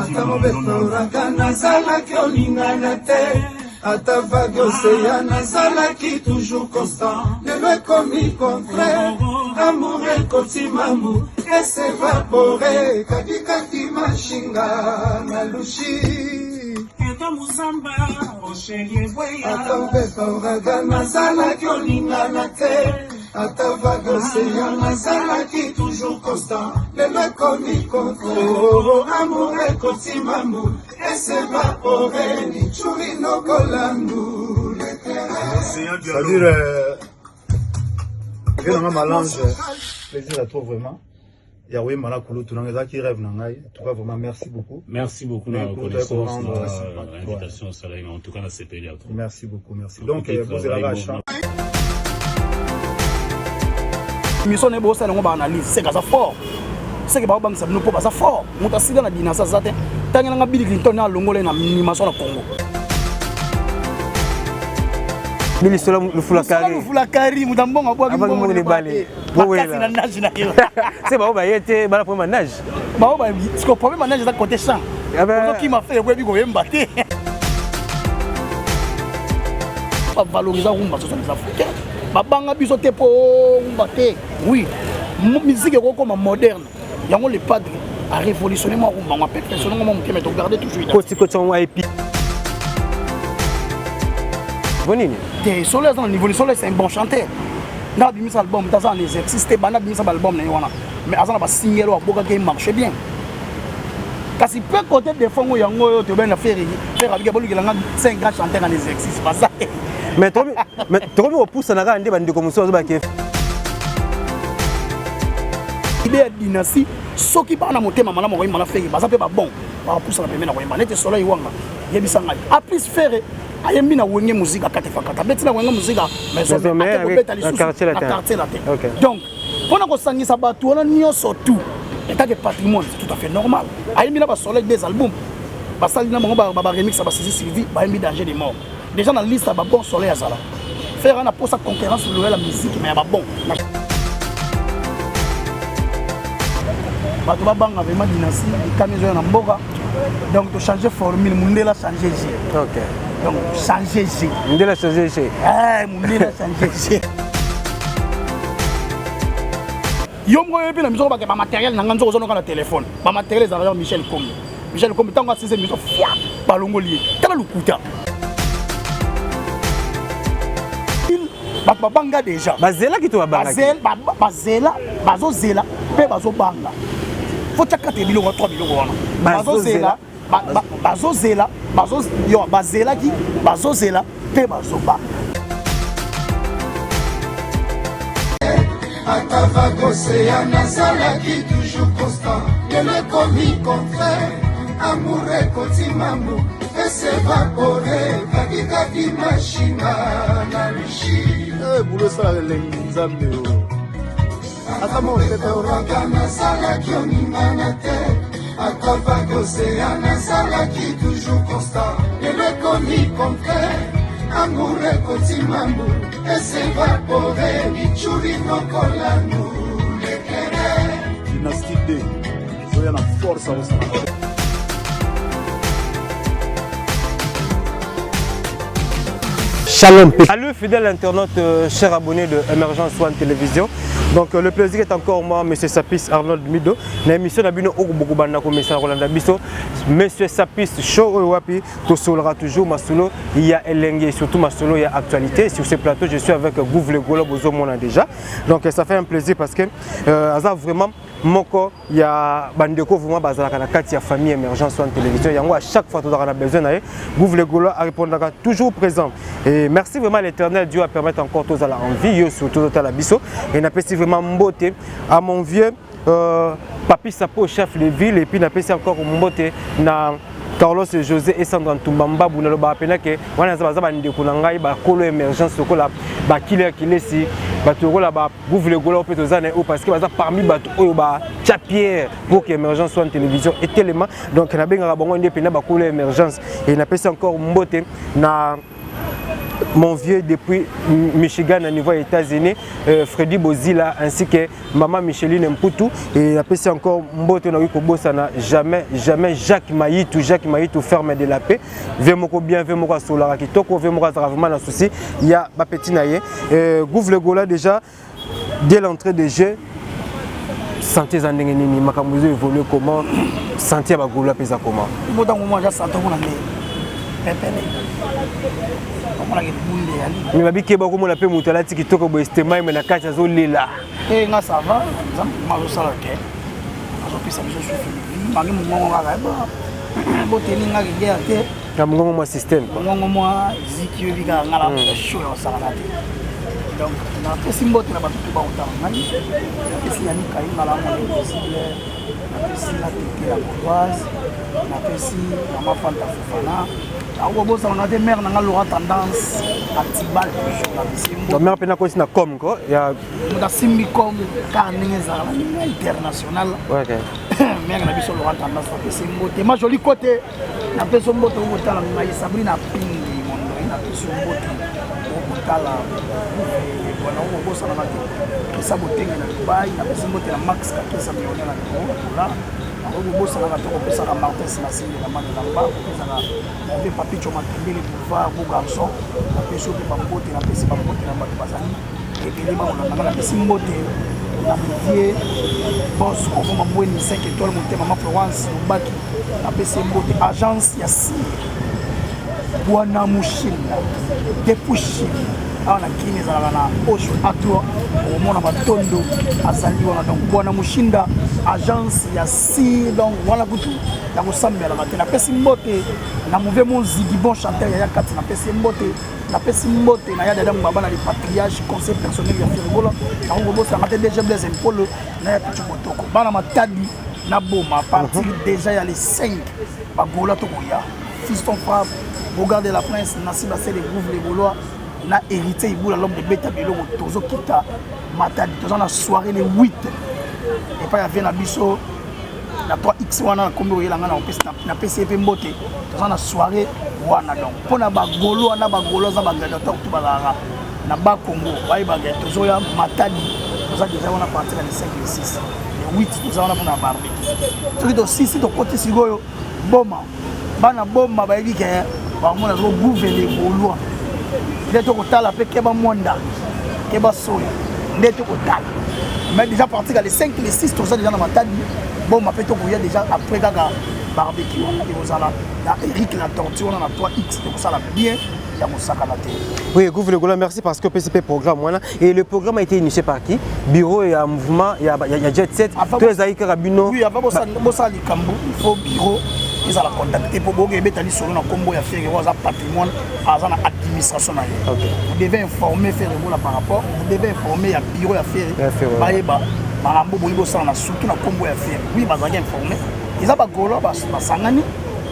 Ata mobeto oraka nazalaki olingana te ata vague océan nazalaki toujours constant lelo ekomi contraire amour ekoti mambu esevapore katikati mashinga na lushi ata mobeto oraka nazalaki olingana te ata vague océan nazalaki toujours constant lelo ekomi contre amour ekoti mambu esevapore nichuri nokolandu. C'est-à-dire, vieux nanga Malange, plaisir à toi vraiment. Ya koyemba na kulutu nanga ezalaki rêve na ngai. En tout cas, vraiment, merci beaucoup. Merci beaucoup na Mais reconnaissance pour na rendre, invitation osalaki. En tout cas, nasepeli ya trop. Merci beaucoup, merci. Donc, bozelaka chant. Mission na ye bosala yango baanalyse seke aza fort, seke baobangisa bino mpo baza fort. Moto asila na dynastie aza te. Ntangelanga Bill Clinton alongola ye na animation na Congo. Bilisola lufulakari. Lufulakari, moto ambongo abwaki Abwaki mbongo mbongo ebale. makasi na nage na ye. Se bao baye te, bana problème ya nage. Bao ba siko problème ya nage eza côté chant. Ah ben- Ozokima fe oyebi koyemba te. Bavalorisa rumba, ce sont les Africains. Babanga biso te mpo rumba te. Oui, musique ekokoma moderne. Yango le padre a révolutionné mwa rumba ngo, aperfectionné ngo mwa moke, mais togarde toujours identité. Koti koti yango epi bonini. Te, solo aza na niveau. Solo, c'est un bon chanteur. Nga abimisa album te, aza na exercice te. Banda abimisa baalbum na ye wana, mais aza na basingle oyo abokaki, ye marche bien. Kasi mpe côté défend ngo yango oyo tobe na Ferre. Ferre abiki bolukela nga 5 grands chanteurs en exercice baza. Mais tokomi kopusana kaka nde bandeko mosusu bazobake. Idée ya dynastie, soki bana motema malamu koyemba na Ferre, baza mpe babon, bakapusana pembeni na koyemba neti Soleil Wanga. Yebisa ngai, a plus Ferre ayembi na Wenge Musica kate fakata, abeti na Wenge Musica Maison Maison Mère, Mère, ake kobeta na lisusu Quartier na Latin. Quartier Latin. Donc mpona kosangisa bato wana nyonso tout etake patrimoine, c'est tout à fait normal. Ayembi na basoleil des albums, basali na bango baremix ya basisi Sylvie, bayembi Danger de mort. Déjà na liste ya babon soleil azala. Ferre ana posa concurrence loyale ya musique, mais ya babon bato babanga vraiment dynastie likami ezoya na mboka. Donc tochange formule, mundele achange g. Donc change g. Ndela change g. Eh, mundele achange g. Yo moko oyebi na miso bake bamatériel na nga nzoko ozonoka na telefone. Bamatériel ezalaka ya Michel Kombi. Michel Kombi, ntango asise miso fia, balongoli ye. Tala lokuta, bato babanga déjà. Bazelaki to babangaki? Bazela, bazozela mpe bazobanga. Faut tia kati biloko trois biloko wana. Bazozela. Bazozela, bazozela, yo bazelaki, bazozela mpe bazobanga. Ata vague océan nazalaki toujours constant lelo ekomi contraire amour ekoti mambu esevapore katikati mashinga na lushi. Bulo esalaka elengi, nzambe o. Ata mopepe oraka nazalaki oningana te ata vague océan nazalaki toujours constant lelo ekomi contraire amour ekoti mambu esevapore lichuri nokolandu lekere. Dynastie D ezoya na force akosala. Shalom. Salut fidèles internautes, chers abonnés de Emergence One Télévision. Donc le plaisir est encore moi, Monsieur Sapis Arnold Mido. Na émission na bino okobanda komesa Rolanda biso. Monsieur Sapis Show oyo wapi tosolera toujours masolo il y a elenge, surtout masolo il y a actualité. Sur ce plateau, je suis avec Gouv le Golo bozomona déjà. Donc ça fait un plaisir parce que aza vraiment moko ya bandeko vraiment bazalaka na kati ya famille Émergence One Télévision. Yango à chaque fois tozalaka na besoin na ye, Gouv le Gaulois arépondaka toujours présent. Et merci vraiment à l'Éternel Dieu à permettre encore tozala en vie, yo surtout totala biso. Et napesi vraiment mbote à mon vieux Papi Sapo, chef de ville, et puis napesi encore mbote na Carlos José et Sandra Ntumba Mbabu. Nalobaka pena ke wana eza baza bandeko na ngai bakolo émergence lokola bakile ya kilesi, bato lokola ba Gouv le Gaulois mpe toza na ye oyo parce que baza parmi bato oyo batya pierre pour que Émergence One Télévision etelema. Donc nabengaka bango nde mpena bakolo émergence. Et napesi encore mbote na Mon vieux depuis Michigan na niveau ya États-Unis, Freddy Bozila ainsi que Maman Micheline Mputu. Et napesi encore mbote na kobosana jamais jamais Jacques Mayitu, Jacques Mayitu, ferme de la paix. Vieux moko bien, vieux moko asolaka kitoko, vieux moko azalaka vraiment na souci ya bapeti na ye. Gouve le Gola, déjà dès l'entrée de jeu, santé eza ndenge nini? Makambo ezo évolue comment? Santé ya bagaulois mpe eza comment? Botango mwa aja santé omona nde pepele, omonaka libunde yali. Me babikeba, okomona mpe moto alati kitoko boye, stemai, me na kati azolela. Te, nga ça va. Nzambe ma azosala te, azopesa biso souffle de vie. Mangi mongongo kaka boteli nga kigere te. Na mongongo mwa système. Mongongo mwa ziki, oyebi kaka nga na show ya kosakana te. Donc napesi mbote na bato to bakotala ngai. Napesi Yani Kayinga la monde invisible, napesi na Tete la Gauloise, napesi Mama Fanta Fofana. Akobosana te mare na nga Laura Tendance Atibal, toujours napesi ye mbote. Mare mpe nakosi na com ko ya. Moto asimbi com kaka ndenge ezalaka na ndenge international. Mare na biso Laura Tendance, napesi ye mbote. Ma joli kote, napesi yo mbote. Okotala ngai Sabrina Pingi Mondoi, napesi yo mbote. Okotala wana, okobosanaka te esa botenge na Dubai. Napesi mbote na Max Kakesa, millionnaire na bureau dola. Okobosanaka te kopesaka Martin Simasinde na Manelamba, kopesaka mpe Papicho Matembele, boulevard Beau Garçon. Napesi yo mpe bambote. Napesi bambote na bato bazali ebele bakolandanga. Napesi mbote na Movier Bos Ovoma Mbweni, 5 étoile, motema. Ma Florence Lobaki, napesi ye mbote. Agence ya Sire Bwana Mushinda depuis Chine, awa na Kini ezalaka na Osho A3, okomona batondo azali wana. Donc Bwana Mushinda, agence ya Sire, donc wana kutu ya kosambelaka te. Napesi mbote na Move Monzigi, bon chanteur yaya kati, napesi ye mbote. Napesi mbote na ya Dada Mobaba na le patriarche, conseil personnel ya Ferre Gola. Yango kobosanga te DG Blaise Mpolo na ya Pichu Botoko, bana Matadi na Boma. À partir déjà ya les 5, bagola tokoya. Fiston Frappe, Bogard de la Prince, Nasi Basele, Gouve les Gaulois na Héritier Ibula, l'homme de beta biloko. Tozokita Matadi, toza na soirée le 8 epai ya vie na biso na 3x wana. Nakombi koyela nga, napesi ye mpe mbote. Toza na soirée wana. Donc mpona bagaulois wana, bagaulois aza bagladiateur to bazalaka na Bakongo, bayebaka tozoya Matadi. Toza déjà wana partir ya le 5, le 6, le 8, toza wana mpona barbecue. Soki tosisi, tokoti sikoyo Boma. Bana Boma bayebi ke bamona soko Gouve le Gaulois nde tokotala mpe keba mwanda, keba soya nde tokotala. Mais déjà partir ya le 5, le 6, toza déjà na Matadi Boma mpe tokoya déjà après kaka barbecue wana ekozala na Eric la Tortue wana na 3x. Ekosala bien ya kosakana te. Oui, Gouve le Gola, merci parce que PCP programme wana. Et le programme a été initié par qui? Bureau et un mouvement, il y a Jet 7. Tous les aïeux Karabino. Oui, avant bosala likambo, il faut bureau ezala contacté mpo boyoka ebeta lisolo na nkombo ya Ferre oyo aza patrimoine, aza na administration na ye. Vous devez informer Ferre Gola par rapport, vous devez informer ya bureau ya Ferre, bayeba makambo boyi bosala na surtout na nkombo ya Ferre. Oui, bazalaki informé. Eza bagaulois basangani,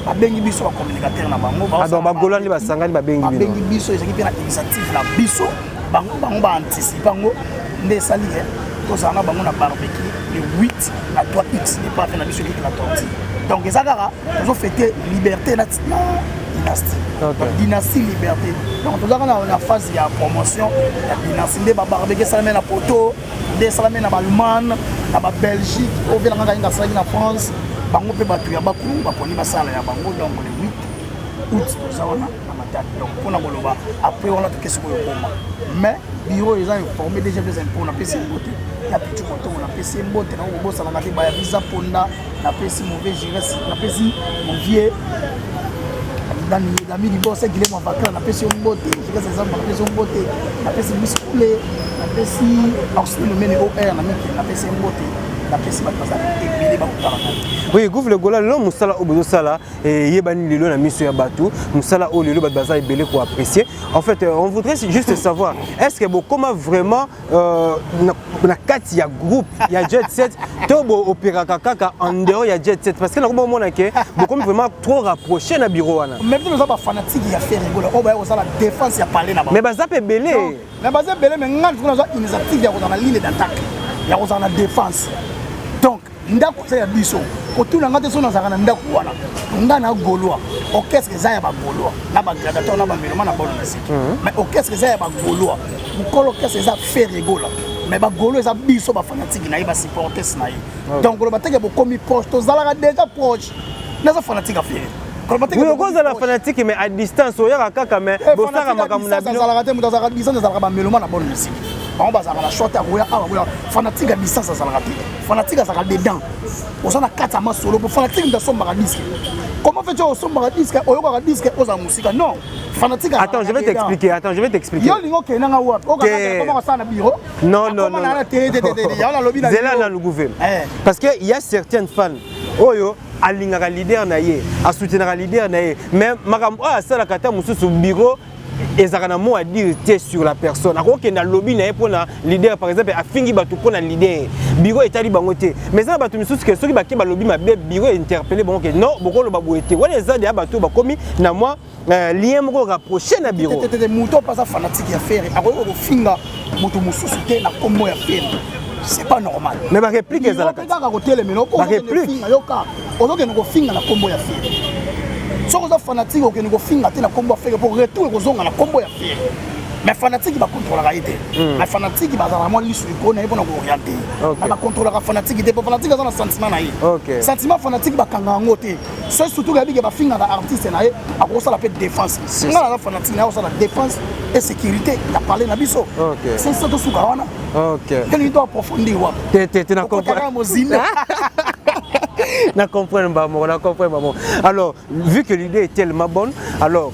babengi biso bacommunicateur na bango. Ah, donc bagaulois nde basangani, babengi bino? Babengi biso. Ezalaki mpe na initiative na biso. Bango baanticipe yango nde esali ke tozala na bango na barbecue le 8 na 3x epafe na biso eliki na Tortue. Donc eza kaka tozofete liberté na dynastie. Dynastie liberté, donc toza kaka na phase ya promotion ya dynastie. Nde babarbecue esalami na poto, nde esalami na baallemagne, na babelgique. Oyo velanga kaka asalaki na France, bango mpe bato ya bakulu baponi basala ya bango. Donc le 8 août toza wana na Matadi. Donc mpona koloba, après wana toke sikoyo Boma, mais bureau eza informé déjà. Des impôts, napesi mbote ya Pichu Motongo, napesi ye mbote. Nango kobosanaka te baya visa ponda. Napesi mauvais gires, napesi mon vieux Dami Libosa Gilemo Avakala, napesi yo mbote. Gires Ezamba, napesi yo mbote. Napesi Biskule, napesi Orsini Lomene or na mikili, napesi ye mbote. Napesi bato baza ebele bakotala ngai. Oui, Gouve le Gola, lelo mosala oyo bozosala eyebani lelo na miso ya bato. Mosala oyo lelo bato baza ebele koapprécier. En fait, on voudrait juste savoir, est ce que bokoma vraiment na kati ya groupe ya Jet 7 to boopéraka kaka en dehors ya Jet 7? Parce que nakoma omona ke bokomi vraiment trop rapproché na bureau wana. Mais biso toza bafanatique ya Ferre Gola oyo baya kosala défense ya palais na bango. Mais baza mpe ebele. Mais baza ebele, mais ngai nazwa initiative ya kozala na ligne d'attaque, ya kozala na défense. Donc Ndako eza ya biso. Kotuna nga te so nazalaka na ndako wana. Nga na Gaulois. Orchestre eza ya ba Gaulois. Na ba gladiateur na ba mélomane na bonne musique. Mais orchestre eza ya ba Gaulois. Mokolo orchestre eza Ferre Gola. Mais ba Gaulois eza biso ba fanatique na ye, ba supporters na ye. Donc koloba te ke bokomi proche, tozalaka déjà proche. Naza fanatique ya Ferre. Koloba te ke Oui, bokomi okozala proche. fanatique mais à distance oyaka kaka mais Eh, bosaka fanatique à makambo na distance bino. azalaka te, moto azalaka distance azalaka ba mélomane na bonne musique. Bango bazalaka na choix te ya koya awa koya. Fanatique à distance azalaka te. Fanatique azalaka dedans. Oza na kati ya masolo po fanatique moto asombaka disque. Comment fais-tu osombaka disque, oyokaka disque ozala mosika? Non. Fanatique azalaka Attends, je vais dedans. t'expliquer. Attends, je vais t'expliquer. Yo olingi okende nanga wapi? Te. Okaka koma kosala na bureau? Non, non, Akoma non. na te te te te. Yango nalobi na Zela yo. na Lugouve. Eh. Parce que il y a certaines fans oyo alingaka leader na ye, asoutenaka leader na ye, mais makambo oyo asalaka ata mosusu bureau ezalaka na mot à dire te sur la personne. Akokende alobi na ye mpona leader, par exemple afingi bato mpona leader, bureau etali bango te. Mais eza na bato misusu ke soki bake balobi mabe, bureau interpellé bango ke non, bokoloba boye te. Wana eza deya bato bakomi na mwa lien moko rapproché na bureau. Te, te, te, moto oyo aza fanatique ya Ferre akoki kofinga moto mosusu te na kombo ya Ferre. C'est pas normal. Mais ba réplique ezalaka. Mpe kaka kotelemela Ba réplique. okofinga, yoka, ozokende kofinga na kombo ya Ferre. Soki oza fanatique, okende kofinga te na kombo ya Ferre po retour ekozonga na kombo ya Ferre. Mais fanatique bakontrolaka ye te. Mais fanatique bazalaka mwa lisu likolo na ye mpona koorienter ye. Mais bakontrolaka fanatique te po fanatique aza na sentiment na ye. Sentiment fanatique bakanga yango te. So surtout kayebi ke bafingaka artiste na ye, akosala mpe défense. Nga naza fanatique na ye, akosala défense et sécurité ya parler na biso. C'est ça, tosuka wana. Tolingi to approfondir wapi? Te, te, te, na Okotaka comprendre. mozinda. Na comprendre ba moko, na comprendre ba moko. Alors, vu que l'idée est tellement bonne, alors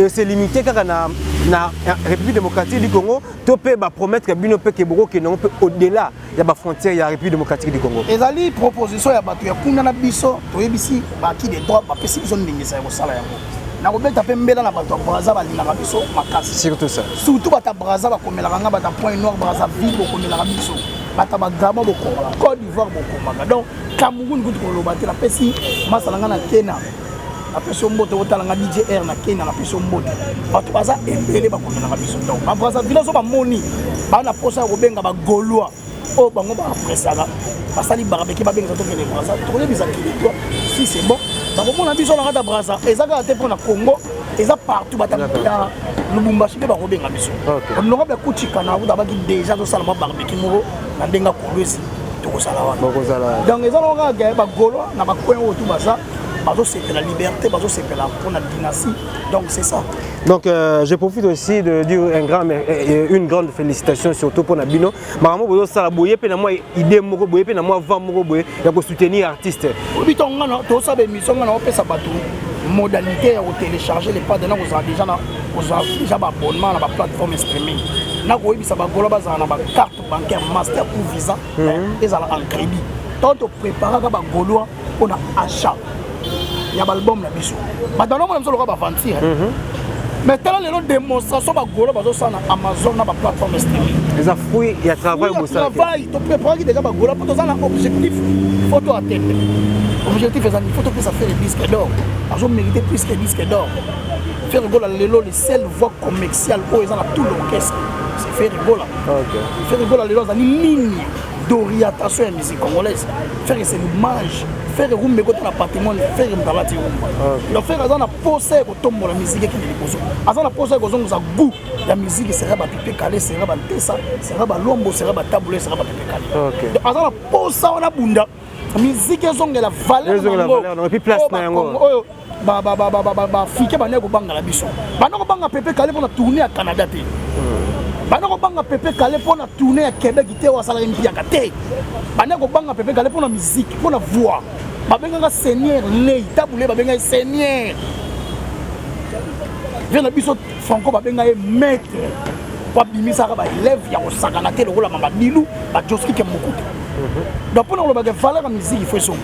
c'est limité kaka na République démocratique du Congo to pe ba promettre bino pe ke boko ke non pe au-delà ya ba frontière ya République démocratique du Congo? Ezali proposition ya bato ya kuna na biso. Toyebisi baki de droit, bapesi biso ndingisa ya kosala yango. Nakobeta mpe mbela na bato ya Braza, balingaka biso makasi. Surtout ça. Surtout bato ya Braza bakomelaka nga, bato ya Point Noir, Brazzaville bokomelaka biso, bato ya Bagabon bokomaka, Côte d'Ivoire bokomaka, donc Cameroun kutu koloba te. Napesi masa na nga na Kena, napesi yo mbote, otala nga DJ R na Kenya, napesi yo mbote. Bato baza ebele bakomelaka biso. Donc Babrazzaville so bamoni baa na posa ya kobenga Bagaulois oyo bango baapresaka, basali barbecue, babengisa tokende Braza, tokoyebisa kili toi. Si c'est bon, bakomona biso na kati ya Braza. Eza kaka te mpo na Congo, eza partout. Bato ya Lubumbashi mpe bakobenga biso. Honorable ya Kuchika na kuta baki déjà tosala mwa barbecue moko na ndenge ya Kolwezi, tokozala wana. Bokozala. Donc eza nango kaka Bagaulois na bacoin oyo tu baza, bazosepela liberté, bazosepela mpona dynastie. Donc c'est ça. Donc je profite aussi de dire une grande félicitation surtout pour na bino. Makambo bozo sala boye pe na moi idée moko boye pe na moi vent moko boye ya ko soutenir artiste. Obi to ngana to sa émission, ngana opesa bato modalité ya kotélécharger les pas na kozala déjà na kozala déjà ba abonnement na ba plateforme streaming. Na koyebisa Bagaulois bazala na ba carte bancaire Master ou Visa, ezala en crédit. Tant topréparaka Bagaulois mpona achat ya baalbum na biso, bato banomona biso lokola baventure. Mais tala lelo démonstration Bagaulois bazosala na Amazon na baplateforme streaming. Eza fruit ya travail bosala. Travail topréparaki déjà Bagaulois mpo toza na objectif, faut to atteindre objectif. Ezali faut topesa Ferre disque d'or, azomérite plus que disque d'or. Ferre Gola lelo, le seul voix commerciale oyo eza na tout l'orchestre, c'est Ferre Gola. Ferre Gola lelo azali ligne d'orientation ya musique congolaise. Ferre, c'est l'image. Ferre, rumba ekota na patrimoine. Ferre moto alati rumba. Donc Ferre aza na posa ya kotombola musique ekende liboso, aza na posa ya kozongisa goût ya musique sera baPepe Kallé, sera bantesa, sera balombo, sera batabule, sera baPepe Kallé. Donc aza na posa wana bunda musique ezongela valeur. Ezongela valeur nango, et puis place na yango. Oyo Baafricain bandaki kobangala biso, banda kobanga Pepe Kallé mpona tournée ya Canada te, banda kobanga Pepe Kallé mpona tournée ya Québec te, oyo asalaki mpiaka te. Banda kobanga Pepe Kallé mpona musique, mpona voix. Babengaka Seigneur Lei Tabule, babengaka Seigneur vie na biso Franco, babenga ye maître po abimisaka baélève ya kosakana te lokola Mama Dilu, bajoski ke moku te. Donc mpona kolobaka valeur ya musique, il faut esonga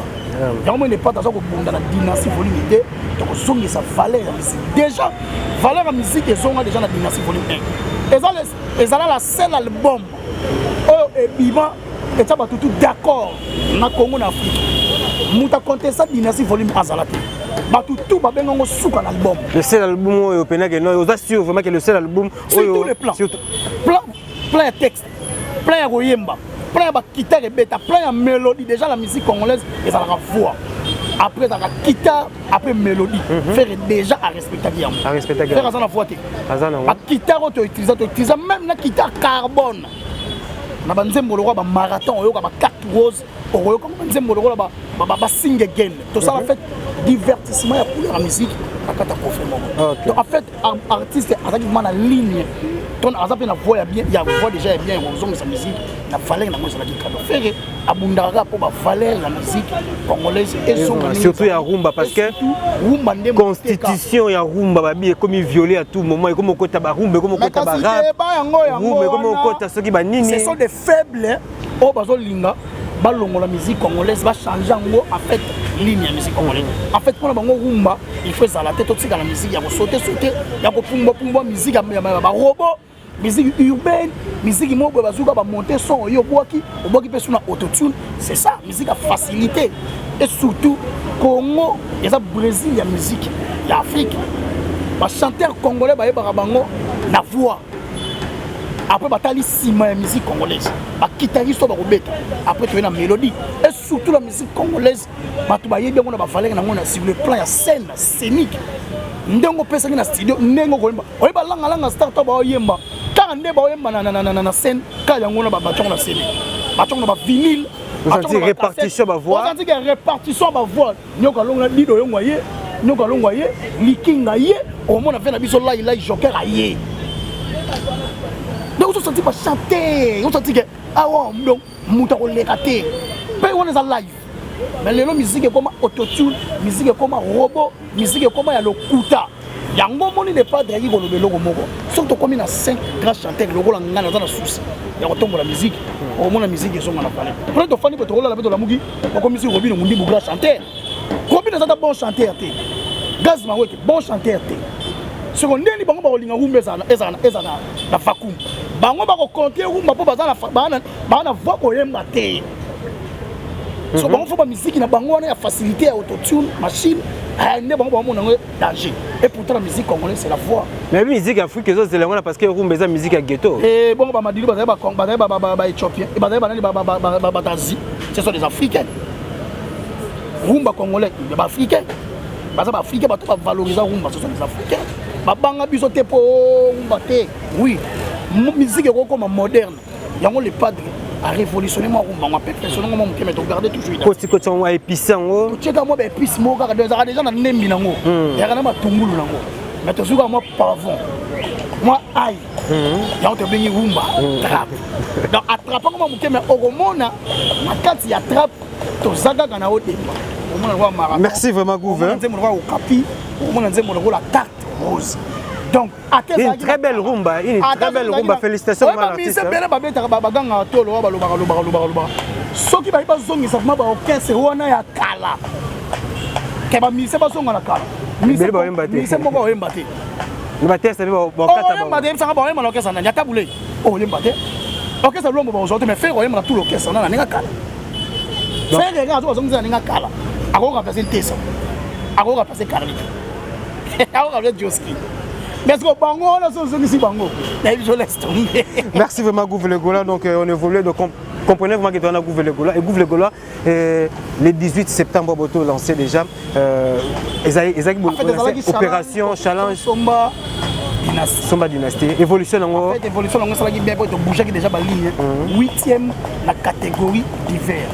yango. Moi Lepate aza kobunda na dynastie volume 2, tokozongisa valeur ya musique. Déjà valeur ya musique ezonga déjà na dynastie volume 1. Ezala la seule album oyo ebima etya bato tout d'accord na Congo, na Afrique. Moto akontesta dynastie volume azala te. Bato tout babengango suka na album. Le seul album oyo penake no oza sûr vraiment que le seul album sur tous les plans. Surtout Plan, plan ya texte, plan ya koyemba. Plein ya baguitare ebeta, plein ya mélodie. Déjà la musique congolaise ezalaka voix, après ezalaka guitare, après mélodie. Ferre déjà arespectaki yango. Arespectaki. Ferre aza na voix te. Aza nango. Baguitare oyo toutiliser, toutiliser même na guitare carbone na banzembo lokola bamarathon, oyoka bacarte rose, okoyoka banzembo lokola basing again. Tosala fait divertissement ya couleur ya musique na kati ya coffret moko. Donc en fait artiste azalaki vraiment na ligne ton, aza mpe na voix ya bien, ya voix déjà ya bien, kozongisa musique na valeur nango. Ezalaki kado. Ferre abundaka kaka mpo bavaleur ya musique congolaise ezonga. Surtout ya rumba, parce que rumba nde. Constitution ya rumba babi ekomi violé à tout moment, ekomi okota barumba, ekomi okota barap, rumba ekomi okota soki banini. Ce sont des faibles oyo bazolinga balongola musique congolaise, bachange yango. En fait ligne ya musique congolaise, en fait mpona bango rumba il faut ezala te, totikala musique ya kosaute saute, ya kopumbwapumbwa, musique ya barobots, musique urbaine, musique moko boye bazuka bamonte son oyo obwaki, obwaki mpe su na autotune. C'est ça musique ya facilité. Et surtout Congo eza Brésil ya musique ya Afrique. Bachanteur congolais bayebaka bango na voix, après batali nsima ya musique congolaise, baguitariste oyo bakobeta, après toye na mélodie. Et surtout la musique congolaise, bato bayebi yango na bavaleur nango na sur le plan ya scène scénique, ndenge opesaki na studio, ndenge okoyemba, oyeba langalanga star to baoyemba kaka nde baoyemba na scène kaka yango na bationgo na scène, bationgo na bavinyle. Répartition bavoix. Ozantike répartition bavoix, nyoka longo na dido yongo ye, nyoka longo ye, likinga ye, omona ve na biso lai lai joker aye. Donc ozosanti bachante, osanti ke awa donc moto akoleka te mpe wana eza live. Mais lelo musique ekoma autotune, musique ekoma robot, musique ekoma ya lokuta. Yango omoni le padre ayaki koloba eloko moko: soki tokomi na 5 grand chanteur lokola ngai, naza na souci ya kotombola musique, okomona musique ezonga na palais. Mpona tofandi mpe tokolala mpe tolamuki, bakomisi Robinho Mundibu grand chanteur. Robinho aza ta bon chanteur te, Gaz Mawete bon chanteur te. Soko ndeni bango bakolinga rumba ezala na vacuum, bango bakokonte rumba mpo baza na voix koyemba te. So bango fo bamisiki na bango wana ya facilité ya autotune, machine nde bango bamona yango danger. Et pourtant la musique congolaise, c'est la voix. Mais musique Afrique ezozela yango parce que rumba eza musique ya ghetto. E bongo bamadili bazali baéthiopien, bazali banani, batazi, ce sont des Africains. Rumba congolais, baafricain, baza baafricain, bato bavalorisa rumba, ce sont des Africains. Babanga biso te mpo rumba te. Oui, musique ekokoma moderne, yango le padre a révolutionné mwa rumba ngo, aperfectionné ngo mwa moke, mais togarde toujours. Kotikoti yango, aépice yango. Totieka mwa baépice moko kaka, ezalaka déjà na ndembi nango, ezalaka na matungulu nango, mais tozuka mwa pavon, mwa ail, yango tobengi rumba trap. Donc atrapango mwa moke, mais okomona na kati ya trap toza kaka na odemba, okomona lokola marathon. Merci vraiment, Gouve. Nzembo lokola Okapi, okomona nzembo lokola Carte Rose. Donc une très belle rumba, une très belle rumba, félicitations. L'artiste ebele babetaka, bagangaka to loba, balobaka, lobaka, lobaka, lobaka. Soki bayi bazongisa vraiment baorchestre wana ya kala, ke bamusicien bazonga na kala. Musicien moko oyemba te. Bateste mpe. Oyemba te, yebisanga baoyemba na orchestre nani? Ata bule oyemba te, orchestre lombo bazwa te. Mais Ferre oyemba na tout l'orchestre wana na ndenge kala. Ferre kaka so bazongisa na ndenge kala, akoki remplacer Ntesa, akoki remplacer Carlito, akoki remplacer Joski, mais ce que bango wana so ozongisi bango, nayebi so, laisse tomber. Merci vraiment, Gouve le Gola. Donc on évolue, donc comprenez vraiment que on a Gouve le Gola et Gouve le Gola, le 18 septembre boto lancé déjà ezalaki opération challenge. Somba Dynastie. Somba Dynastie, évolution nango. En fait évolution nango esalaki bien po tobougeaki déjà baligne, huitième na catégorie d'hiver,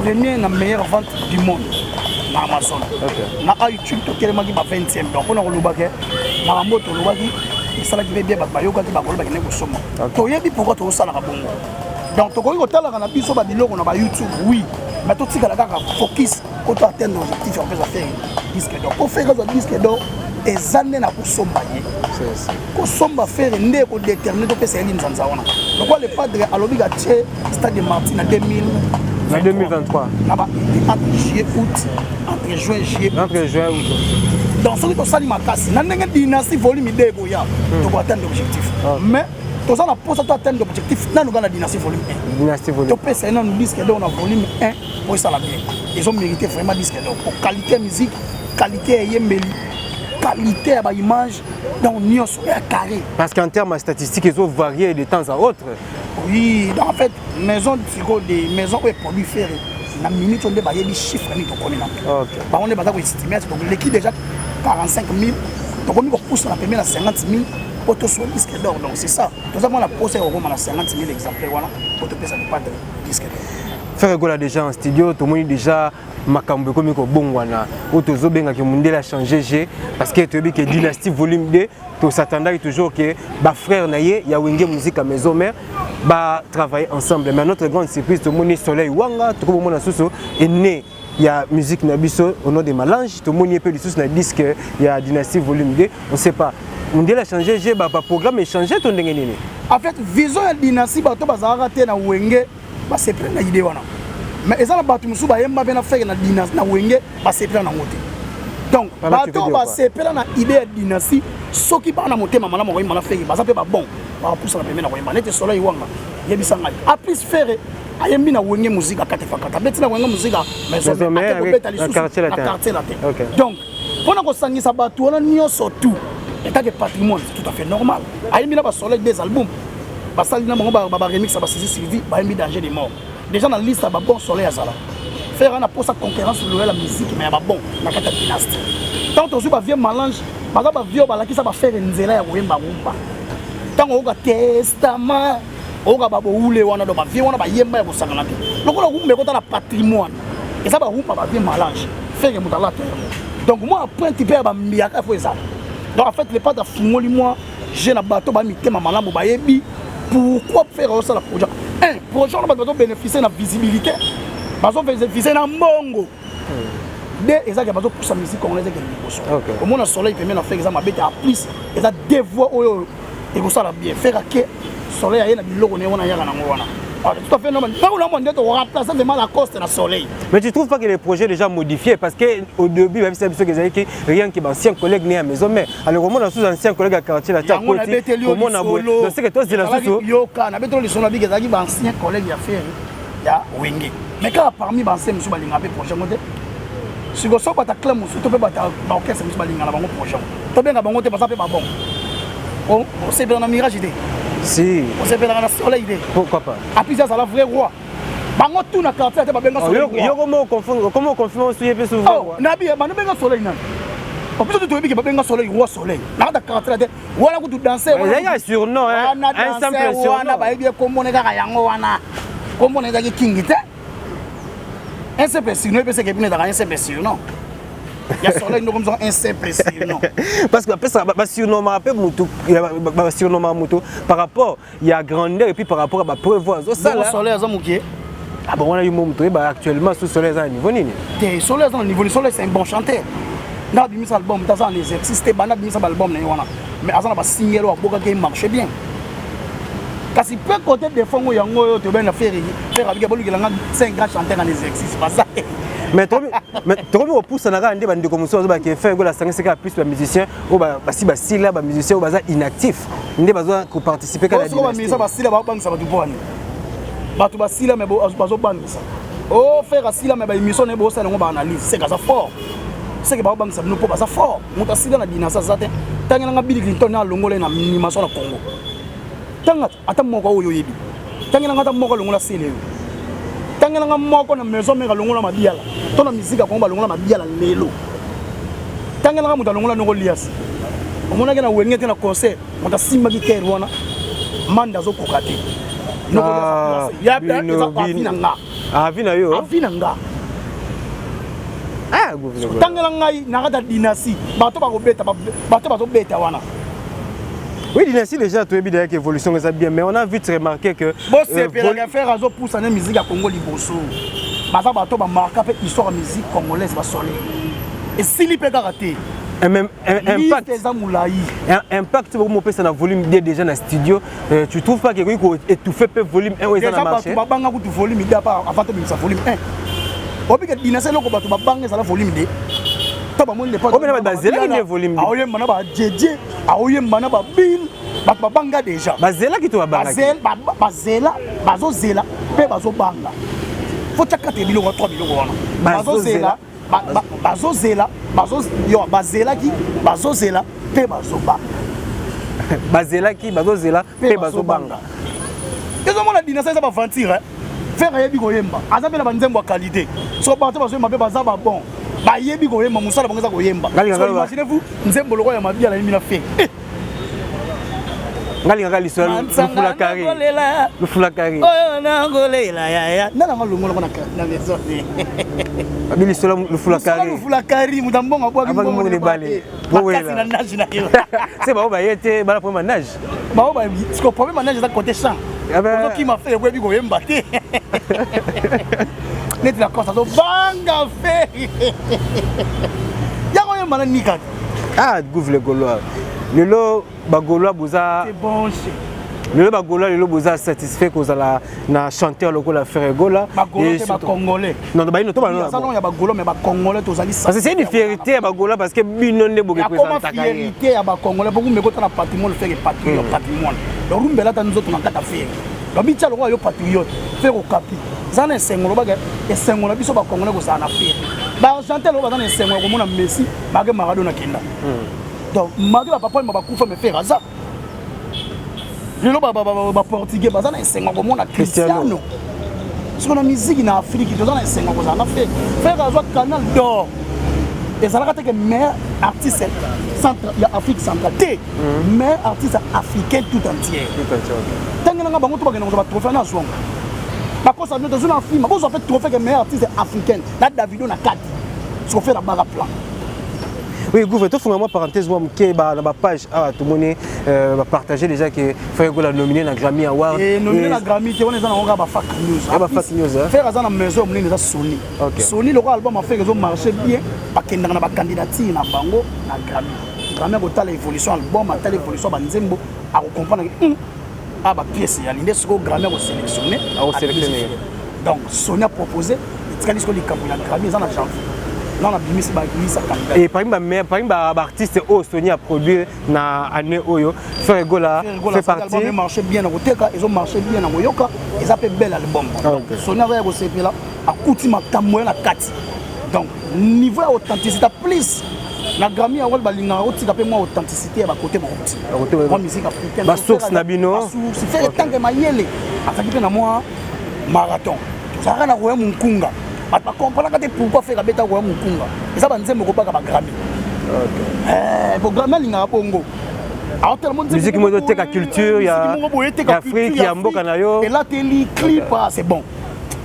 premier na meilleure vente du monde na Amazon, na iTunes totelemaki ba 20e. Donc mpona koloba ke makambo tolobaki esalaki mpe bien, bato bayokaki, bakolo bakende kosomba. Toyebi pourquoi tozosalaka bongo. Donc tokoki kotalaka na biso babiloko na bayoutube, oui, mais totikala kaka focus po to atteindre objectif ya kopesa Ferre disque d'or. Po Ferre azwa disque d'or, eza nde na kosomba ye, kosomba Ferre nde ekodétermine topesa ye linzanza wana. Lokola le padre alobi katie stade de Martyr na 2000 Na 2023. Na ba entre juillet, août, entre juin, juillet. Entre juin, août. Donc soki tosali makasi na ndenge Dynastie volume 2 ekoya, tokoatteindre objectif. Mais toza na mposa to atteindre objectif nanu kaka na Dynastie volume 1. Dynastie volume. Topesa ye nanu disque d'or na volume 1 po esala bien. Ezomérite vraiment disque d'or po qualité ya musique, qualité ya eyembeli, qualité ya baimage, donc nyonso ya carré. Parce qu'en termes de statistiques, ils ont varié de temps à autre. Oui, donc en fait, maison sikoyo de maison oyo eproduit Ferre na minute oyo nde bayebi chiffre nini tokomi na bango nde baza koestime. Toleki déjà 45 000, tokomi kopusana pembe na 50 000 mpo toswa disque d'or. Donc c'est ça, toza mwana posa ya kokoma na 50 000 exemplaire wana mpo topesa Le Padre disque d'or. Ferre Gola déjà en studio, tomoni déjà makambo ekomi kobongwana oyo tozobengaki mondele a changé jeu, parce que toyebi ke Dynastie volume 2, tos'attendaki toujours ke bafrère na ye ya Wenge Musique ya Maison Mère batravailler ensemble. Mais à notre grande surprise, tomoni Soleil Wanga, tokomomona susu ene ya musique na biso au nom de Malange, tomoni ye mpe lisusu na disque ya Dynastie volume 2. On sait pas, mondele a changé jeu, baprogramme échangé to ndenge nini? En fait, vision ya Dynastie, bato bazalaka te na Wenge basepela na idée wana, mais eza na bato mosusu bayemba mpe na Ferre na Dynastie, na Wenge, basepela nango te. Donc bato basepela na idée ya Dynastie, soki baa na motema malamu koyemba na Ferre, baza mpe babon, bakapusana pembe na koyemba neti Soleil Wanga. Yebisa ngai, a plus Ferre ayembi na Wenge Musique akate fakata, abeti na Wenge Musique, mais ake kobeta lisusu na Quartier Latin. Donc mpona kosangisa bato wana nyonso tout etake patrimoine, c'est tout à fait normal. Ayembi na basoleil des albums, basali na bango baremix ya basisi Sylvie, bayembi Danger de mort. Déjà na liste ya babon, Soleil azala. Ferre na posa concurrence loyale ya musique, mais ya babon na kati ya Dynastie. Ntango tozwi bavieux Malange, baza bavieux oyo balakisa baFerre nzela ya koyemba rumba. Ntango oyoka Testament, oyoka babowule wana, do bavieux wana bayemba ya kosangana te. Lokola rumba ekota na patrimoine, eza barumba bavieux Malange, Ferre moto alata yango. Donc mwa pointe mpe ya bambiaka fo ezala. Donc en fait, Le Padre afungoli mwa jeu na bato bamitema malamu, bayebi pourquoi Ferre osala projet. Un projet wana, bato bazobénéficie na visibilité, bazobénéficie na mbongo. De ezaki bazopusa musique congolaise ekende liboso. Omona Soleil pembe na Ferre, eza mabe te. En plus, eza deux voix oyo ekosala bien. Ferre ake, Soleil aye na biloko na ye wana, ayaka nango wana. Tout à fait normal. Ntango na mwa nde tokoremplace vraiment Lacoste na Soleil. Mais tu trouves pas que le projet est déjà modifié? Parce que au début, rien que ancien collègue né à maison, mais alors comment on a ancien collègue à quartier la Yango nabeteli yo. Comment on a lisolo. Donc c'est que toi c'est la sous Yoka, nabeteli lisolo, nabiki ezalaki baancien collègue ya Ferre ya Wenge, mais kaka parmi baancien mosusu balinga mpe projet ngo te. Siko so bata clan mosusu to mpe bata baorchestre mosusu balinga na bango projet ngo, tobenga bango te, baza mpe babon. Osepelaka na Mirage te? Si. Osepelaka na Soleil te? Pourquoi pas? Apisi azala vrai roi, bango tout na quartier te babenga Soleil roi. Yo comment confondre, comment confirmer aussi pe souvent? Oh, nabi bano benga Soleil nani? Biso toyebi ke babenga Soleil roi. Soleil na kata quartier te wana kutu danse. Il y a surnom hein, un simple surnom. Wana bayebi ye, kombo kaka yango wana, kombo na ezalaki Kingi te. Un simple surnom epesaka ebino, ezalaka un simple surnom ya Soleil ndoko mozo, un simple surnom. Parce que après ça, basurnommaka mpe mutu, basurnommaka mutu par rapport ya grandeur et puis par rapport à bapreuve azosala. Soleil aza mokie. Ah bon, wana yo mo moto oyeba actuellement so Soleil aza na niveau nini. Te, Soleil aza na niveau nini? Soleil, c'est un bon chanteur. Nda abimisa album te, aza na exercice te. Banda abimisa baalbum na ye wana, mais aza na basingle oyo abokaki, ye marche bien. Kasi mpe côté défend ngo yango oyo tobe na Ferre, Ferre abiki bolukela nga 5 grands chanteurs en exercice, baza. Mais tokomi kopusana kaka nde bandeko mosusu bazobaka Ferre Gola asangisi kaka plus bamusicien oyo basi basila, bamusicien oyo baza inactif nde baza koparticipe kaka. Soko bamusicien basila, babangisa bato mpo wani bato basila, me bazobangisa o Ferre asila, me baémission na ye bosala yango baanalyse seke aza fort, seke baobangisa bino mpo baza fort. Moto asila na Dynastie aza te. Ntangelanga Bill Clinton alongola ye na animation na Congo, tanga ata moko oyo oyebi. Tangelanga ata moko alongola sele oyo. Tangelanga moko na Maison Mère alongola Mabiala to na musique ya Kongo balongola Mabiala lelo. Tangelanga moto alongola noko Lias. Omonaki na Wenge te na concert, moto asimbaki kere wana, manda azokoka te. Eza avi na nga. Avi na yo. Avi na nga. Tangela ngai na kati ya Dynastie bato bakobeta, bato bazobeta wana. Oui, Dynastie déjà, tu es bien évolution, ça bien, mais on a vite remarqué que. Bosepelaka, Ferre azopusa na musique ya Congo liboso. Baza bato bamarka mpe histoire ya musique congolaise, basole esili mpe kaka te. Même impact eza molai. Impact bomopesa na volume 2 déjà na studio, tu trouves pas que ekoki koétouffer mpe volume 1 oyo eza na marché? Bato babanga kutu volume 2 avant tobimisa volume 1. Obike Dynastie, eloko bato babanga ezala volume 2 to bamoni. Bazelaki nde volume. Aoyemba na bajeje, aoyemba na babile, bato babanga déjà. Bazelaki to babangaki? Bazela, bazozela mpe bazobanga. Fo tia kati ya biloko 3, biloko wana bazozela, bazozela, yo bazelaki, bazozela mpe bazobanga. Bazelaki, bazozela mpe bazobanga. Ezomona dynastie eza baventure. Ferre ayebi koyemba, aza mpe na banzembo ya qualité. So bato bazoyemba mpe baza babon, bayebi koyemba, mosala bango eza koyemba. So imaginez vous nzembo lokola ya Mabiala ayembi na Ferre. Nga lingaka lisolo lufula kari, lufula kari. Oyo nakolela yaya nana nga longola na maison. Abi lisolo lufula kari. Lufula kari, moto mbongo abwaki mbongo ebale. Makasi na nage na yo. Se bao baye te, bala problème ya nage. Bao ba siko problème ya nage eza côté chant. Ozokima Ferre, oyebi koyemba te. Neti la course azobanga Ferre yango oyemba na nikaka. Ah, Gouve le Gaulois, lelo Bagaulois boza lelo, Bagaulois lelo boza satisfait kozala na chanteur lokola Ferre Gola? Bacongolais. Non, bayino to ya Bagaulois, mais Bacongolais tozali. Parce que c'est une fierté ya Bagaulois, parce que bino nde boreprésentaka ye. Fierté ya Bacongolais po kumbe kota na patrimoine Ferre, patriote, patrimoine. Donc rumbela ata nzoto na kati ya Ferre, babitia lokola yo patriote. Ferre okapi eza na esengo, lobaka esengo na biso Bacongolais kozala na Ferre. Baargentin loko baza na esengo ya komona Messi bake Maradona kenda. Donc malgré bapapa oyemba bakufa, mais Ferre aza lelo. Baportugais baza na esengo ya komona Cristiano. Soki na miziki na Afrique, toza na esengo kozala na Ferre. Ferre azwa Canal d'Or, ezalaka te ke meilleur artiste centre ya Afrique centrale te, meilleur artiste africain tout entier. Ntange nanga bango to bakende kozwa batrophée na azwango, bakosa bino. Tozwi na filme, bozwa mpe trophée ke meilleur artiste africaine na Davido na kati. Soko Ferre abaka plan. Oui, Gouve, tofunga mwa parenthèse mwa moke na bapage awa, tomoni bapartage déjà ke Ferre Gola nominé na Grammy Award. Nominé na Grammy te, wana eza nango kaka bafake news. Ya bafake news. Ferre aza na maison monene, eza Sony. Sony, lokola album ya Ferre ezomarche bien, bakendaka na bacandidature na bango na Grammy. Grammy akotala évolution album, atala évolution ya banzembo, akocomprendre ke a bapièce yali nde sikoyo Grammy akosélectionne. Akosélectionne. Donc Sony a proposé, etikali sikoyo likambo ya Grammy, eza na janvier non, nabimisi babimisa candidat. Et parmi baartiste oyo Sony a produit na année oyo, Ferre Gola fait partie. Album marché bien na koteka, ezo marché bien na koyoka, eza mpe bel album. Sony aza ya kosepela, akuti makambo ya na kati. Donc niveau ya authenticité plus na Grammy Award, balingaka kotika mpe mwa authenticité ya bakote bouti, mwa musique africaine. Basource na bino. Basource. Ferre tanke mayele azalaki mpe na mwa marathon, tozalaka na Roya Monkunga. Bato bakomprenaka te pourquoi Ferre abeta Roya Monkunga. Eza banzembo kobaka baGrammy, po Grammy alingaka bongo. Musique moko ezoteka culture ya Afrique, ya mboka na yo. Elateli clip, c'est bon,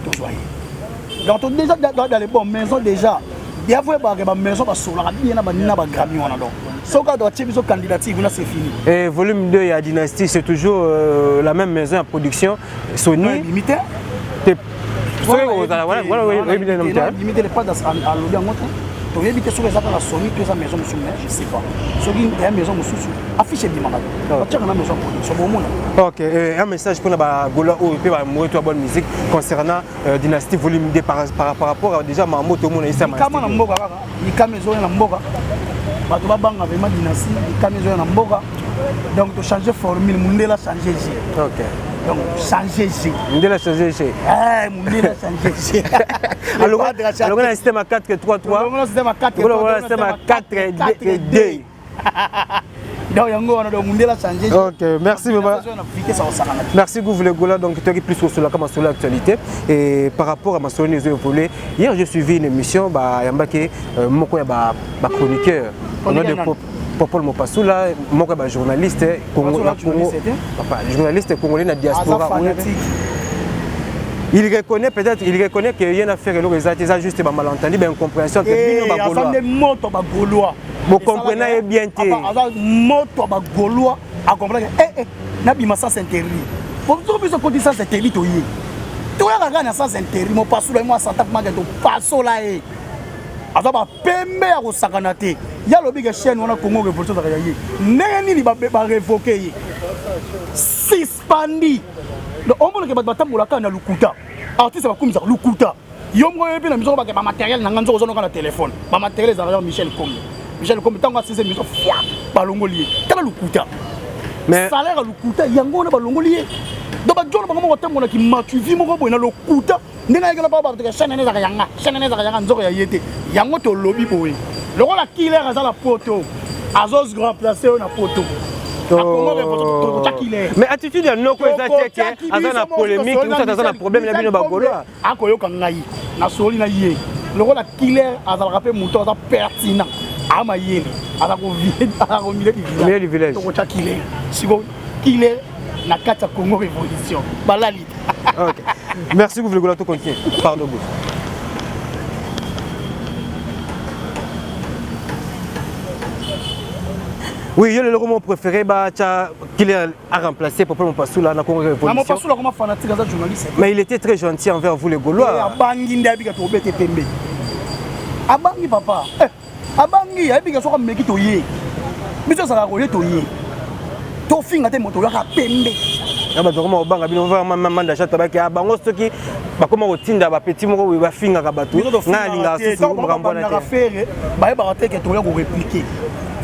tozwa ye. Donc déjà dans les bonnes maisons, déjà ya voye bake bamaison basolaka bien na banini na baGrammy wana. Donc soki ata batie biso candidature kuna, c'est fini. Et volume 2 ya Dynastie, c'est toujours la même maison ya production, Sony? Ebimi te. Soki ozala wana, oyebi nde te. Ebimi te, le pas alobi yango te. Toyebi te soki eza kaka Sony to eza maison mosusu, mais je sais pas soki eya maison mosusu. Affiche ebimaka te, batiaka na maison production, bomona. Ok, un message mpona Bagaulois oyo mpe bamoto ya bonne musique concernant Dynastie volume 2, par rapport à déjà mambo tomona. Likama na mboka kaka, likama ezoya na mboka. Bato babanga vraiment dynastie, likama ezoya na mboka. Donc tochange formule, mundele change jeu. Donc change jeu. Mundele change jeu. Mundele change jeu. Alonga na système ya 4 3 3. Alonga système ya 4. Alonga na système ya 4 2 2. Donc yango wana, donc mundele change. Ok, merci vraiment. Merci Gouv le Gola. Donc toi qui plus kosolaka masolo actualité et par rapport à masolo ezo évolué, hier j'ai suivi une émission ba yambaki moko ya ba chroniqueur au nom de Popol Mopasula, moko ya ba journaliste Congo, na Congo, papa journaliste congolais na diaspora. Il reconnaît peut-être, il reconnaît que rien à faire, eloko eza te, eza juste ba malentendu, ba incompréhension entre bino Bagaulois. Nde moto Bagaulois. Bokomprena ye bien te. Aza moto Bagaulois, acomprendre ke nabima sens interdit. Po biso koti sens interdit, toye toyaka kaka na sens interdit. Mopasula ye mwa santaf make, topasola ye, aza bapembe ya kosakana te. Ye alobi ke chaîne wana Congo Révolution ezalaka ya ye. Ndenge nini barévoquer ye, suspendi? Donc omonake bato batambolaka na lukuta, artiste bakumisaka lukuta. Yo moko oyebi na miso bake bamatériel na nga nzoko ozonoka na telefone, bamatériel ezalaka ya Michel Kombe. Michel Kombe, ntango asise miso fia, balongoli ye. Tala lukuta, salaire ya lukuta yango wana, balongoli ye. Donc bajona bango moko batambolaki matuvi moko boye na lokuta. Ndenge ayekela bao bato ke chaîne ene ezalaka yanga, chaîne ene ezalaka yanga, nzoko ya ye te. Yango tolobi boye, lokola killer aza na poto, azo remplace oyo na poto. Mais attitude ya noko eza te ke aza na polémique ou aza na problème na bino bagolois. Akoyoka ngai nasoli na ye lokola killer azalaka mpe moto aza pertinent amayele aza komile du village. Tokotya killer siko killer na kati ya Congo Révolution balali. Ok, merci Gouv Legola, to continue. Pardon Gouv. Oui, yo lelo mon préféré ba tcha qu'il a remplacé Papa Mopasula na Congo Révolution. Na Mopasula comme fanatique aza journaliste. Mais il était très gentil envers vous les Gaulois. Abangi nde abika to bete pembe. Abangi papa. Eh, abangi ayebika soka meki to ye. Biso ezalaka koye to ye. Tofinga te moto oyaka pembe. Na bato bakoma kobanga bino manda chata baki ah, bango soki bakoma kotinda bapeti moko boye bafingaka bato ngai alingaka susu makambo wana te. Ferre bayebaka te ke toya koreplike.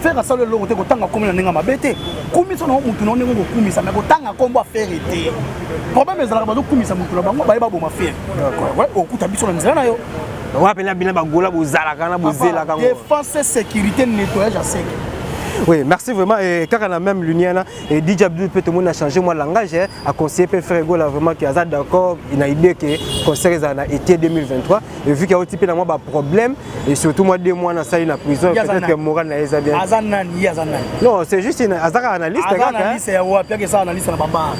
Ferre asala eloko te, kotanga kombo na ndenge mabe te, kumisa na mutu na ndenge okokumisa, mais kotanga kombo ya Ferre te. Problème ezalaka bazokumisa mutu na bango, baye baboma Ferre. Okuta biso na nzela na yo. Wapi na bino bagola bozalaka na bozelaka ngo. Défense, sécurité, nettoyage à sec. Oui, merci vraiment. Et car la même lumière là, et DJ Abdul peut tout le monde a changé moi langage, hein, a conseillé Père Ferre Gola vraiment qui a d'accord, il a idée que concert a été 2023 et vu qu'il y a aussi peu moi problème et surtout moi 2 mois na sali na prison, peut-être que moral na eza bien. Aza nani, aza nani? Non, c'est juste une aza analyste kaka. Analyste ya wapi yake sa analyste na babar.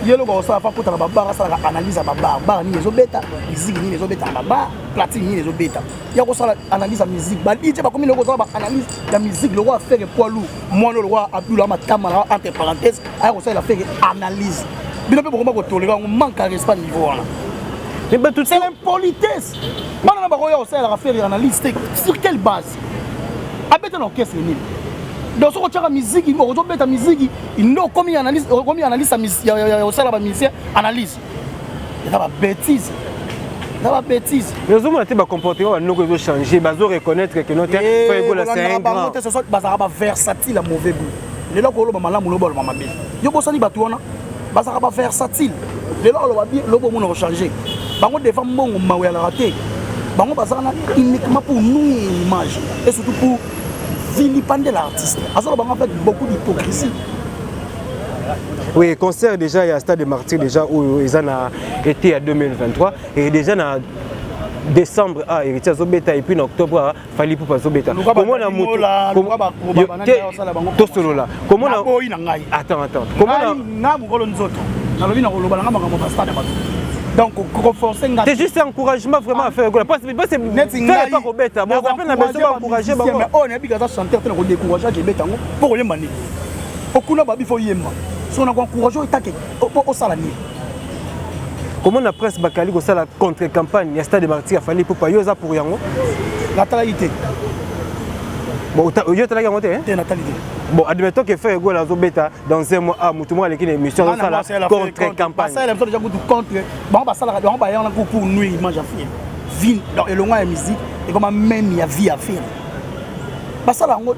Ye loko osala fa kota na babar asala analyse ya babar. Bar nini ezobeta, musique nini ezobeta na babar, platine nini ezobeta. Ya kosala analyse ya musique. Ba DJ bakomi loko osala ba analyse ya musique loko affaire poids lourd. Mwana loko Abdul Matama na entre parenthèses aya kosala affaire analyse. Bino pe bokoma kotolera yango manque à respect niveau wana. Mais bah, tout c'est l'impolitesse. Bana na bakoya kosalelaka affaire analyse te sur quelle base? Abeta na orchestre nini? Donc soki otiaka musique, ozobeta musique, nde okomi analyse, okomi analyse ya kosala ba musicien analyse. Eza ba bêtise. Eza ba bêtise. Mais ozomona te ba comportement ba noko ezo changer, bazo reconnaître que non te Ferre Gola c'est un grand. Te soso bazalaka ba versatile ya mauvais goût. Lelo koloba malamu loba loba mabe. Yo bosani bato wana bazalaka ba versatile. Lelo oloba bien, lobo omona ko changer. Bango devant mbongo mawe alaka te. Bango bazalaka na uniquement pour nous image et surtout pour vilipender l'artiste. Azoloba bango avec beaucoup d'hypocrisie. Oui, concert déjà, il y a Stade de Martyrs déjà où ils en a été à 2023 et déjà na décembre ah héritier azobeta et puis en octobre ah, Fally Ipupa azobeta. Comment na moto tosolola. Comment na boyi na ngai. Attends attends. Comment na nga mokolo nzoto. Nalobi na koloba na nga makambo ba stade bato. Donc renforcer nga. C'est juste un encouragement vraiment à faire parce que parce que neti ngai pas kobeta. Bon, rappel na besoin encourager bango. Mais oh na bika za chanteur te na ko décourager ke beta ngo pour koyemba nini. Okuna babi fo yemba. So na ko encourager etake osala nini. Comment la presse bakali kosala contre campagne ya Stade de Martyrs Fally Ipupa yo za pour yango? Natalaki te. Bon, yo otalaki yango te? Te, natali te. Bon, admettons que Ferre Gola azobeta dans un mois, ah, mutu moko aleki na émission azosala contre campagne. Basala biso déjà kutu contre, bango basalaka bango bayanga ku pour nuire image ya Ferre. Vie, donc elonga ya musique ekoma même ya vie ya Ferre. Basala yango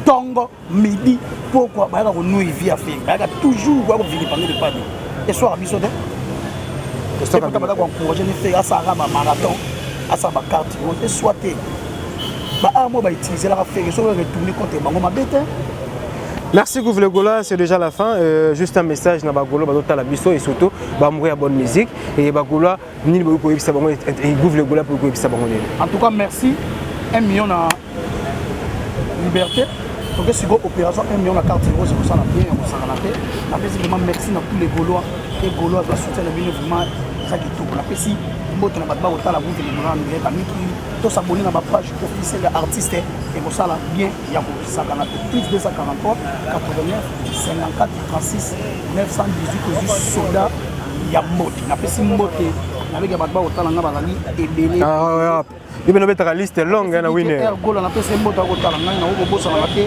tongo midi pokwa bayaka konuire vie ya Ferre, bayaka toujours koya kovilipender le padre. Eswaka biso te. Ekuta baza koencourage ni Ferre asalaka ba marathon, asala ba carte rose, eswa te. Ba armes ba utiliser la Ferre soki retourner contre bango mabe te. Merci Gouv le Gola, c'est déjà la fin. Juste un message na ba Golo bazo tala biso et surtout ba mourir bonne musique et ba Gola nini boyo koyebisa bango et Gouv le Gola pour koyebisa bango nini. En tout cas merci 1 million na liberté. Donc siko opération 1 million na carte rose ko sala bien ko sala te. Na pesi vraiment merci na tous les Gaulois et Gaulois ba soutien na bino vraiment ça qui tout. Na pesi mbote na bato ba kotala Gouv le Gola na ba miki to s'abonner na ba page officielle ya artiste et ko sala bien ya ko sakana te. Plus 243 89 54 36 918 ozwi soda ya mbote. Napesi mbote nabeki bato bakotala nga bazali ebele. Ah, yo bino obetaka liste longue na winner. R Gola napesi mbote akotala ngai na kobosanaka te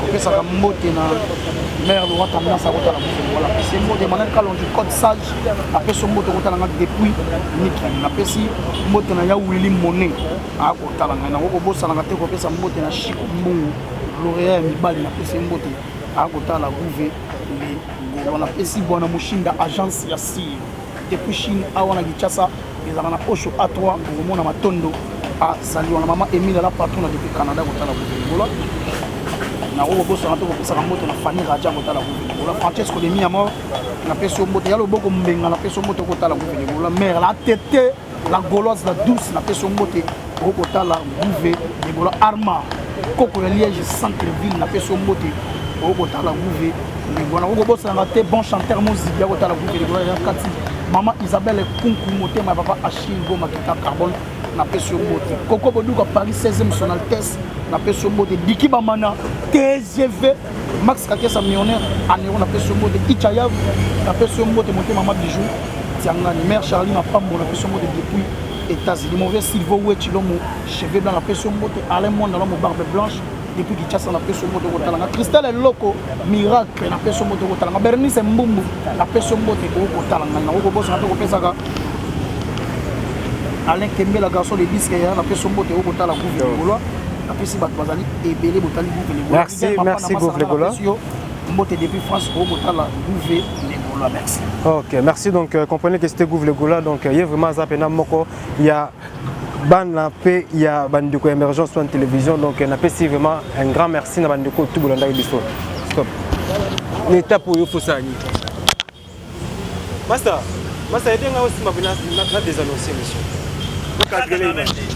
kopesaka mbote na mère Laurent Tendance akotala mokili. Voilà, napesi mbote Emmanuel Kalonji Code Sage napesi mbote akotala ngai depuis Mikili. Napesi mbote na ya Willy Monet akotala ngai na kobosanaka te kopesa mbote na Chico Mbungu lauréat ya mibali napesi mbote akotala Gouve le Golo. Napesi bwana Mushinda agence ya Sire depuis Chine awa na Kinshasa ezalaka na Osho A3 okomona matondo azali wana mama Emile la patron depuis Canada kotala Gouve le Golo. Nakokobosana mpe kopesaka mbote na Fanny Raja kotala Gouve Francesco de Miamor, napesi yo mbote. Ya loboko mbenga, napesi yo mbote okotala Gouve Legola. Mère la tete, la Gauloise, la douce, napesi yo mbote okotala Gouve Legola. Arma koko ya Liège centre ville, napesi yo mbote okotala Gouve Legola. Nakokobosanaka te bon chanteur Moziki ya kotala Gouve Legola ya kati, mama Isabelle Kunku, motema ya papa Achille Goma kita carbone, napesi yo mbote. Koko Boduka Paris 16e, son altesse, napesi yo mbote. Diki Bamana TGV, Max Kakesa millionnaire anero, napesi yo mbote. Ichayav, napesi yo mbote. Motema ma bijou Tiangani, mère Charlie Mapambo, napesi yo mbote depuis États-Unis. Mauvais Silvo Wechilomo cheveux blanc, napesi yo mbote. Alain Mwanda Lomo barbe blanche depuis Kinshasa, napesi yo mbote kotalanga. Christelle Eloko Miracle, napesi yo mbote kotalanga. Bernice Mbumbu, napesi yo mbote kotalanga. Nakokobosana mpe kopesaka Alain Kembela, garçon de disque ya, napesi yo mbote okotala Gouve Legolois. Napesi bato bazali ebele botali Gouve Legolois. Merci, merci Gouve Legolois. Mbote depuis France, okotala Gouve Legolois, merci. Ok, merci. Donc comprenez que c'était Gouve Legolois. Donc il y a vraiment ça pena moko ya bana mpe ya bandeko ya Émergence One Télévision. Donc napesi vraiment un grand merci na bandeko tout bolandaki biso. Stop na étape oyo fosala nini. Master, master, aide nga aussi ma na désannoncer mission.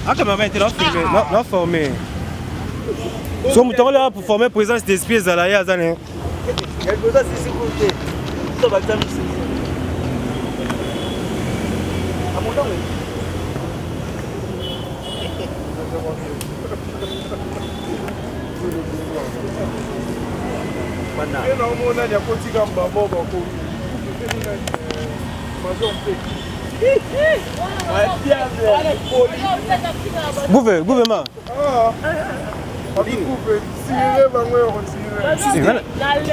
Akamama ete na filmer, na former. So moto yango pour former présence d'esprit ezala ye aza ne. Naomonani akotika mbamo bakomi major mpe. Gouve, gouvernement.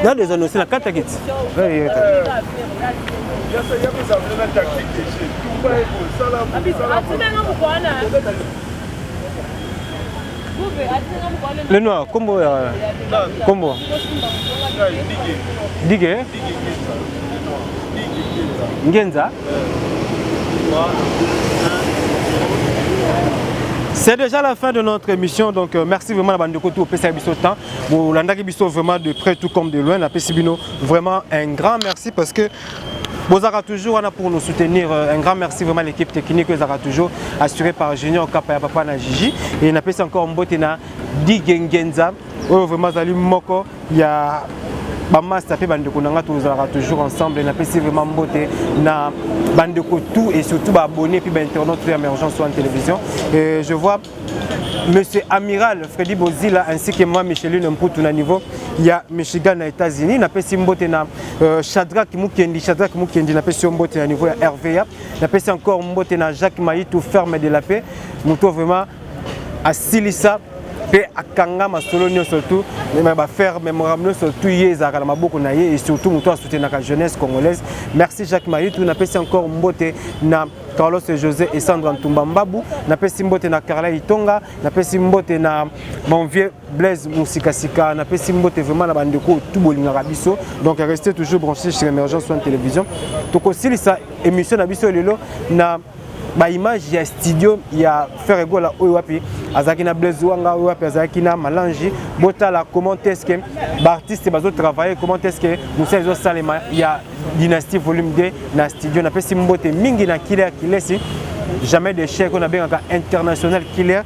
Na des annonces na kata kiti. Le noir, kombo ya kombo. Dige. Ngenza. C'est déjà la fin de notre émission, donc merci vraiment à bandeko tout opesa biso temps. Bolandaki biso vraiment de près tout comme de loin. Napesi bino vraiment un grand merci parce que bozaka toujours wana pour nous soutenir. Un grand merci vraiment à l'équipe technique ezaka toujours assurée par Junior Kapa ya papa na Gigi. Et napesi encore mbote na Dige Ngenza oyo vraiment azali moko ya bamasta mpe bandeko na nga, tozalaka toujours ensemble. Napesi vraiment mbote na bandeko tout et surtout baabonné puis bainternaute ya Émergence One Télévision. Et je vois Monsieur Amiral Freddy Bozila ainsi que moi Micheline Mputu na niveau ya Michigan na États-Unis. Napesi mbote na Shadrach Mukendi, Shadrach Mukendi, napesi yo mbote na niveau ya RVA. Napesi encore mbote na Jacques Maïtou, ferme de la paix, moto vraiment asilisa mpe akanga masolo nyonso tu bafaire mémorable nyonso tu ye ezalaka na maboko na ye et surtout moto asoutenaka jeunesse congolaise. Merci Jacques Mayitu. Napesi encore mbote na Carlos José et Sandra Ntumba Mbabu. Napesi mbote na Carla Itonga, napesi mbote na mon vieux Blaise Musikasika, napesi mbote vraiment na bandeko tout bolingaka biso. Donc restez toujours branchés sur Émergence One Télévision. Tokosilisa émission na biso lelo na baimage ya studio ya Ferre Gola oyo wapi azalaki na Blaise Wanga, oyo wapi azalaki na Malangi. Botala comment est-ce que baartiste bazotravailler, comment est-ce que mosala ezosalema ya Dynastie volume 2 na studio. Napesi mbote mingi na Killer Kilesi, jamais d'échec, on a international killer,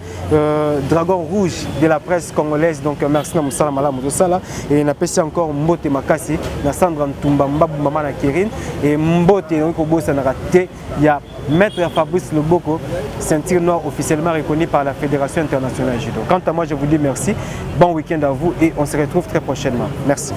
dragon rouge de la presse congolaise. Donc merci na mosala malamu tosala. Et napesi encore mbote makasi na Sandra Ntumba Mbabu, mama na Kerine. Et mbote nakoki kobosanaka te ya Maître Fabrice Loboko, ceinture noire officiellement reconnue par la Fédération internationale judo. Quant à moi, je vous dis merci. Bon week-end à vous et on se retrouve très prochainement. Merci.